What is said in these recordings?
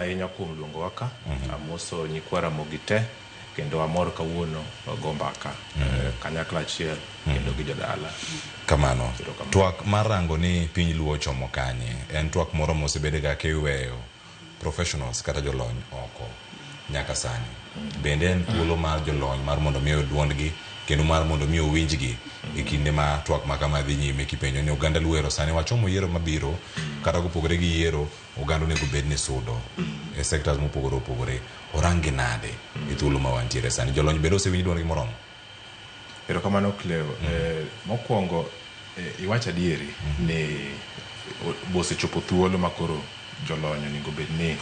Ahinya kuom luongowa ka. Amoso nyikwa Ramogi te kendo amor kawuono go mbaka kanyakla achiel kendo gi jodala. Kamano. Erokamano. Twak mar rango ni piny Luo ochomo kanye en twak moro mosebed ga kiweyo professionals kata jolony oko nyaka sani. Bende en thuolo mar jolony mar mondo mi oyud duondgi kendo mar mondo mi owinjgi e kinde ma twak ma kama dhi nyime kipenjo ni oganda Luo ero sani wachomo yiero mabiro kata kopogore gi yiero oganda onego bed ni sudo e sectors mopogore opogore orang gi nade e thuolo ma wantiere sani jolony bende osewinj duondgi moromo. Erokamano Cleo. Mokwongo iwacho adieri ni bosechopo thuolo ma koro jolony onego bed ni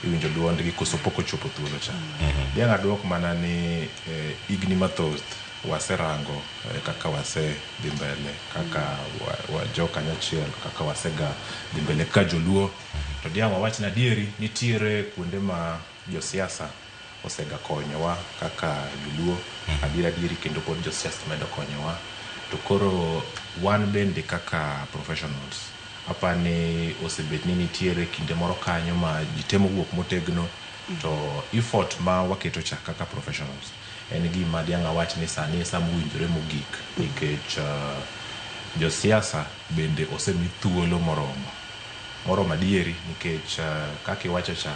iwinjo duondgi koso pok ochopo thuolo cha. Diang' aduok mana ni higni mathoth waserango kaka wase dhi mbele kaka wa jo kanyachiel kaka wasega dhi mbele kaka joluo to diang' wawach ni adieri nitiere kuonde ma josiasa osega konyowa kaka joluo adieri adieri kendo pod josiasa medo konyowa to koro wan bende kaka professionals apani osebet ni nitiere kinde moro kanyo ma ji temo wuok motegno to effort ma waketo cha kaka professionals en gima diang' awach ni sani e sama owinjore mogik nikech josiasa bende osemi thuolo moromo moromo adieri nikech kaka iwacho cha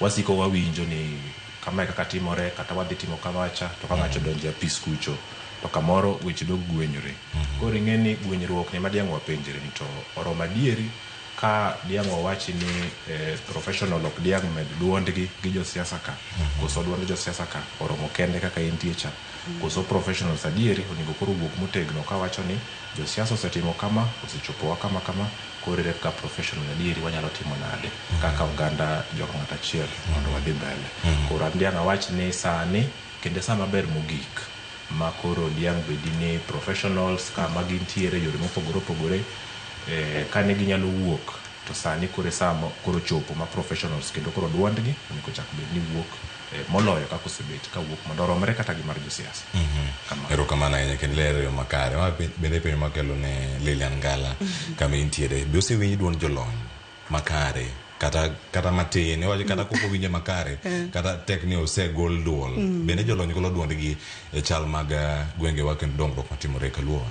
wasiko wawinjo ni kamae kaka timore kata wadhi timo kamacha to ka ng'ato odonjo e apis kucho to kamoro weche dog gwenyore. Koro ing'e ni gwenyruok ni ema diang' wapenjre ni to oromo adieri ka diang' wawachi ni professional ok diang' med duondgi gi josiasa ka koso duond josiasa ka oromo kende kaka entie cha koso professionals adieri onego koro wuok motegno kawacho ni josiasa osetimo kama osechopowa kama kama koro ere kaka professional adieri wanyalo timo nade kaka oganda joka ng'ato achiel mondo wadhi mbele. Koro an diang' awach ni sani kendo e sama ber mogik ma koro diang' bedi ni professionals kama gintiere yore mopogore opogore kane ginyalo wuok to sani koro e sama koro chopo ma professionals kendo koro duondgi onego chak bed ni wuok moloyo kaka osebet ka wuok mondo oromre kata gi mar josiasa. Kamano. Erokamano ahinya kendo ler e yo makare. Ma bende penjo makelo ne Lilian Ngala kama intiere. Be osewinj duond jolony makare kata matin iwacho kata kok owinje makare kata tek ni osegol duol bende jolony golo duondgi e chal mag gwengewa kendo dongruok matimore e kaluowa?